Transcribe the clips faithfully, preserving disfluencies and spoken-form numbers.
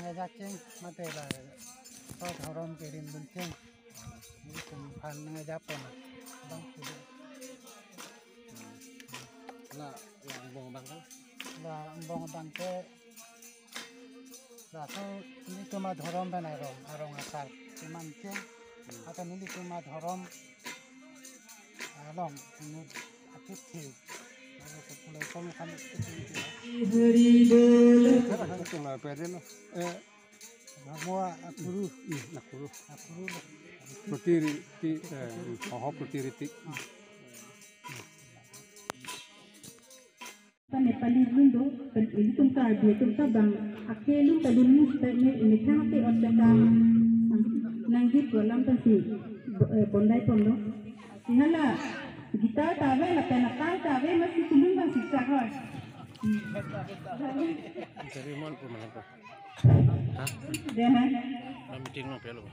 Ajak cheng mate la so dhorom kerim dun cheng. Nelitum aphan nangajapon abang pulo. La, la angbong abang kan? La angbong abang ke, la so nelitum adhorom pen arong, arong asar keman cheng. Hmm. Atau nelitum adhorom along, ini akit thi. Lalu sepuluh tahun kan akit thi. Betul lah, pede lo. Eh, Namo akuru. Hmm, akuru. Akuru lo. Protiri, ti, eh, oho protiri ti. Nepali lun do, pen ilitum Karbi atum ta bang, akelun ta lun ni sita ni, ini kang te ot ta nangji program ta si, bo-, eh, bondai pon do. Hala, guitar ta ave, lapen atar ta ave, masi tulung bang sisa koi. Jadi mon pun apa? Hah? Dena. Meeting lo pelo.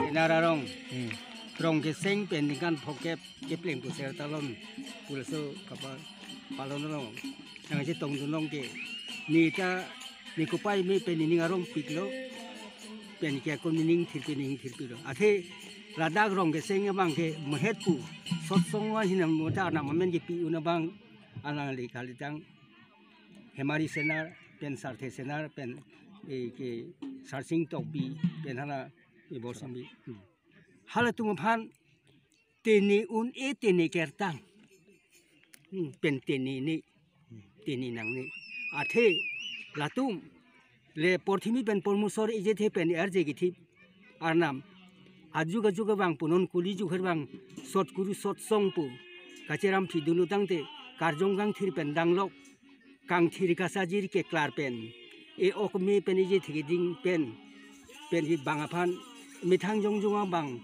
Tenar arong. Hmm. Rong keseng pen ningkan phokep kepleng pu Sertalon pulso kapa palon long. Nangchetong dun long ke. Ne ta, ne kopai me pen nening arong piklo. Pen ke akun nening thirpi, nening thirpi lo. Athe ladak rong keseng abang ke mehet pu. Sotsong wa hinam mo ta nam amen kepi un abang alangli kalitang Hemari Senar pen Sarthe Senar pen, eh, ke Sarsing Tokbi pen hala, eh, Borsingbi. Hmm. Halatum aphan tene un-e, tene kertang. Hmm, pen tene ne, tene nangne. Athe latum le porthimi pen pormusor eje the pen arje kithip arnam. Ajuk ajuk abang punon kuli juk her bang sot kuru sotsong pu. Kacheram phi dunu tangte karjong kangthir pen danglok. Kangthir kasajir keklar pen, e-ok me pen eje thekiding pen, pen hi bang aphan methang jongjong abang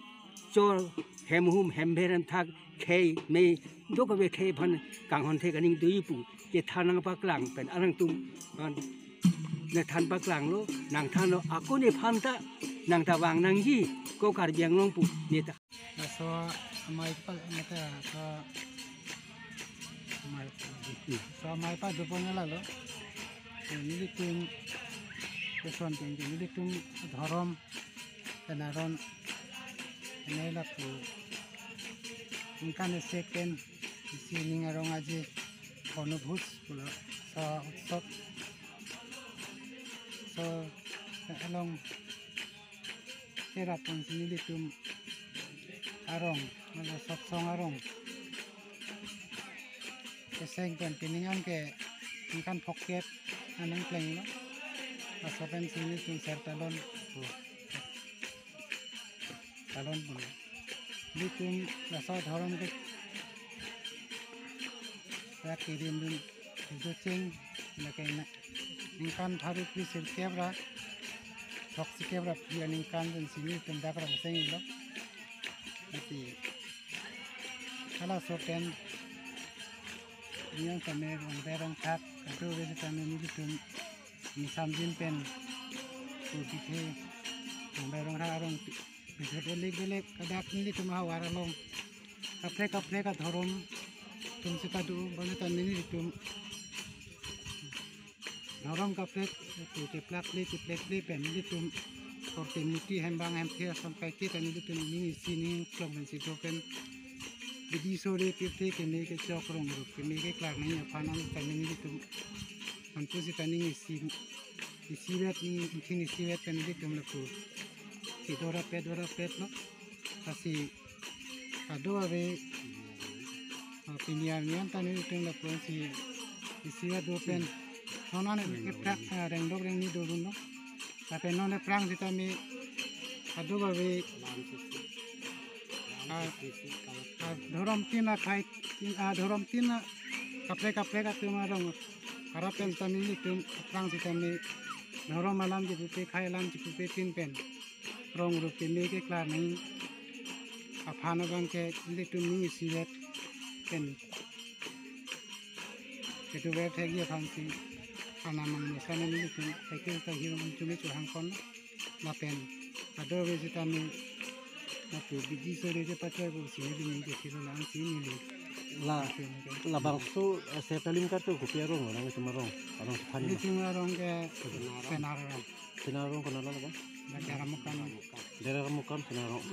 chor hemhum hempher hemthak khei me dok ave khei aphan kanghon thek aning dui pu kethan nangpaklang pen alangtum an ne than paklang lo, nang than lo, akun ephan ta nang ta vang nangji ko Karbi Anglong pu ne ta. Laso amei pa mate laso amei pa. Hmm. So amei pa dopon lalo. Nelitum keson pen nelitum dhorom pen arong, ene lapu ningkan isi pen isi ning arong aje kono bhus pulo. So utsop. So along kerap pon si nelitum arong, mane sotsong arong keseng pen pining an ke ningkan phokep anang pleng lo. Laso pen si nelitum Sertalon pu. Talon pu. Nelitum laso dhorom ke rak kerim dun ijo cheng lake na ningkan pharo phli sirkep ra, throksi kep ra phli aningkan pen si nelitum dak rong seng lo. Ati halaso pen niang tame rong berong thak, kado ave tame nelitum ingsamjin pen pu pithe rong berong thak arong pi-, pithe belek belek kadak nelitum ahavar along kaprek kaprek adhorom atum sita do, bonta nelitum dhorom kaprek pu keplak le keplek le pen nelitum korte muti hembang hemthe ason kaike ta nelitum ning isi ning klong pen si do pen bidi sore pirthe keme kechok rong rup keme keklar nangji aphan an ta nelitum anpu sita ning isi, isi vet ning ingthin isi vet pen nelitum lapu kedo rapet do rapet lo. Lasi kado ave, ah, pini arni an ta nelitum lapu si isi ado pen. Non an ke pra-, ah, rengdok rengni do dun lo. Lapen non aphrang sitame kado ave, ah, ah, dhorom tin akhai, tin, ah, dhorom tin a kaprek kaprek atum arong. Arap pen sitame nelitum aphrang sitame dhorom alam chipupe, khei alam chipupe tin pen rong rup keme keklar nangji aphan abang ke nelitum ning isi vet pen kedo ver thekji aphansi, anam angno sitame nelitum cycle ta hirjume chohang pon, lapen ado ave sitame, lapu bidi sore je pachoi pusi neli ning kethilo, la-ansi neli. La, labangso, eh, Sertalin Karcho kopi arong lo, nanglitum arong, arong aphan ma? Nelitum arong ke Senar arong. Senar arong konat lo, bang? Dera Mukam. Dera Mukam Senar arong.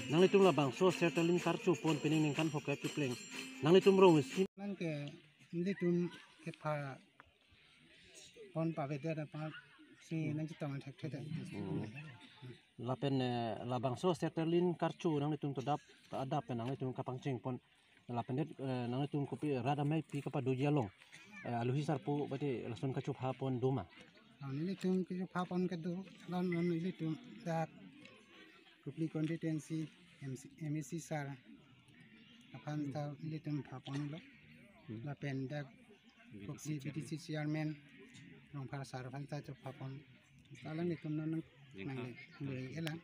Nanglitum labangso Sertalin Karcho pon pining ningkan phokep kepleng, nanglitum rong isi. Nang ke nelitum kepha pon pavedet apotsi nangchetong thekthedet. Hmm. Lapen, eh, labangso Sertalin Karcho nanglitum todap, adap pen nanglitum kapangcheng pon. Lapen det, eh, nanglitum kopi rat amei pi kapadoji along, eh, aluhi sarpo bade lason kachopha pon do ma? Ah, nelitum kachopha pon kedo, non non nelitum dak Kopili constituency M C, M A C sir aphan ta nelitum pha ponlo. Hmm. Lapen dak Koksi B D C chairman Rongphar sir aphan ta chopha pon. Alanglitum non nang, nang, nang, nang, elang.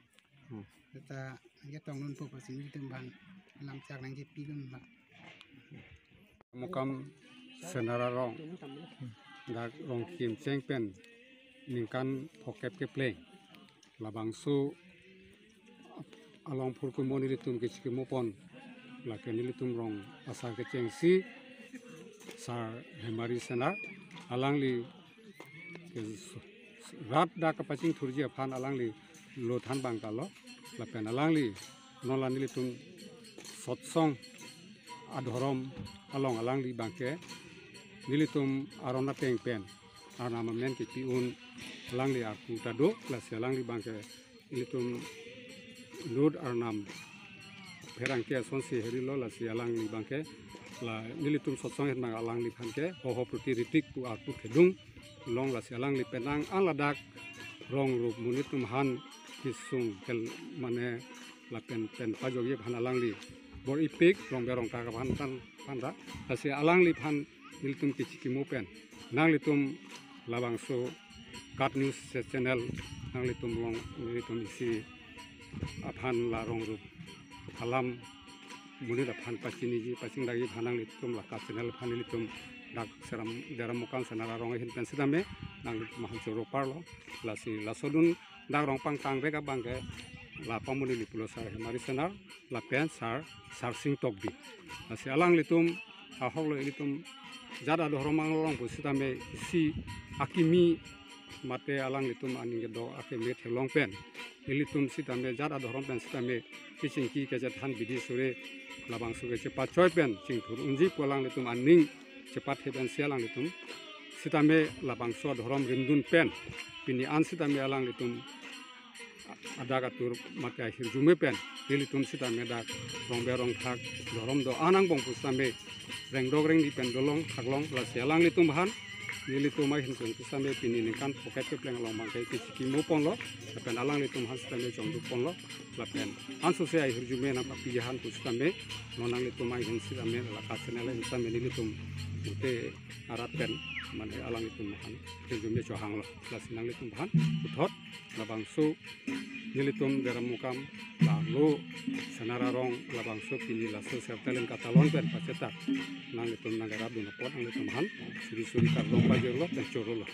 Hmm. Ta ketong non po pusi nelitum aphan lamchak nangkepi dun ma. Mukam Senar arong, dak Rongkim cheng pen ningkan phokep kepleng, labangso along phurkumo nelitum kechikimo pon, lake nelitum rong asar kechengsi Sar Hemari Senar, alangli ke rat dak kapachingthurji aphan alangli lo than bang ta lo, lapen alangli non la nelitum Sotsong adhorom along alangli abangke nelitum aron ateng pen arnam amen kepi un alangli arpu ta do, lasi alangli abangke nelitum inut arnam pherangke asonsi herilo, lasi alangli abangke la nelitum Sotsong ahin abang alangliphan ke hoho proti ritik pu arpu thedung long, lasi alangli penang an ladak rong rup monit atum aphan kesung kel mane lapen pen pajokji aphan alangli bor-ipik, rong berong ta kaphan tan phan ta, lasi alangliphan nelitum kechikimo pen nanglitum labangso KAT News channel nanglitum along nelitum isi aphan la rong rup alam monit aphan pachiniji pachingdakji aphan nanglitum la KAT channel aphan nelitum dak Seram Dera Mukam Senar arong ahin pen sitame nanglitum aphan choro parlo, lasi laso adun dak rong pangtang vek abangke la pamuni li pulo Sar Hemari Senar lapen Sar Sarsing Tokbi. Lasi alanglitum ahok lo ilitum jat adhorom along pusitame isi akimi mate alanglitum aning kedo akeme theklong pen ilitum sitame jat adhorom pen sitame kechingki kechethan bidi sore labangso kechepachoi pen chingthur unji pu alanglitum aning chepathe pensi alanglitum sitame labangso adhorom rimdun pen pini an sitame alanglitum adak atur mate ahirjume pen nelitum sitame dak rong berong thak dhorom do-an angbong pusitame rengdok rengdi pen dolong thaklong, lasi alanglitum aphan nelitum ahin pen pusitame pini ningkan phokep kepleng along abangke kechikimo ponlo, lapen alanglitum aphan sitame chongduk ponlo, lapen ansose ahirjume nangpapi aphan pusitame non nanglitum ahin sitame la KAT channel ahin sitame nelitum pute arat pen mane alanglitum aphan hirjume chohanglo, lasi nanglitum aphan puthot labangso nelitum Dera Mukam la lo Senar arong labangso pini laso Sertalin katalon pen pachetak nanglitum nangkerap dun apot nanglitum aphan suri suri kardom pajirlo pen chorolo.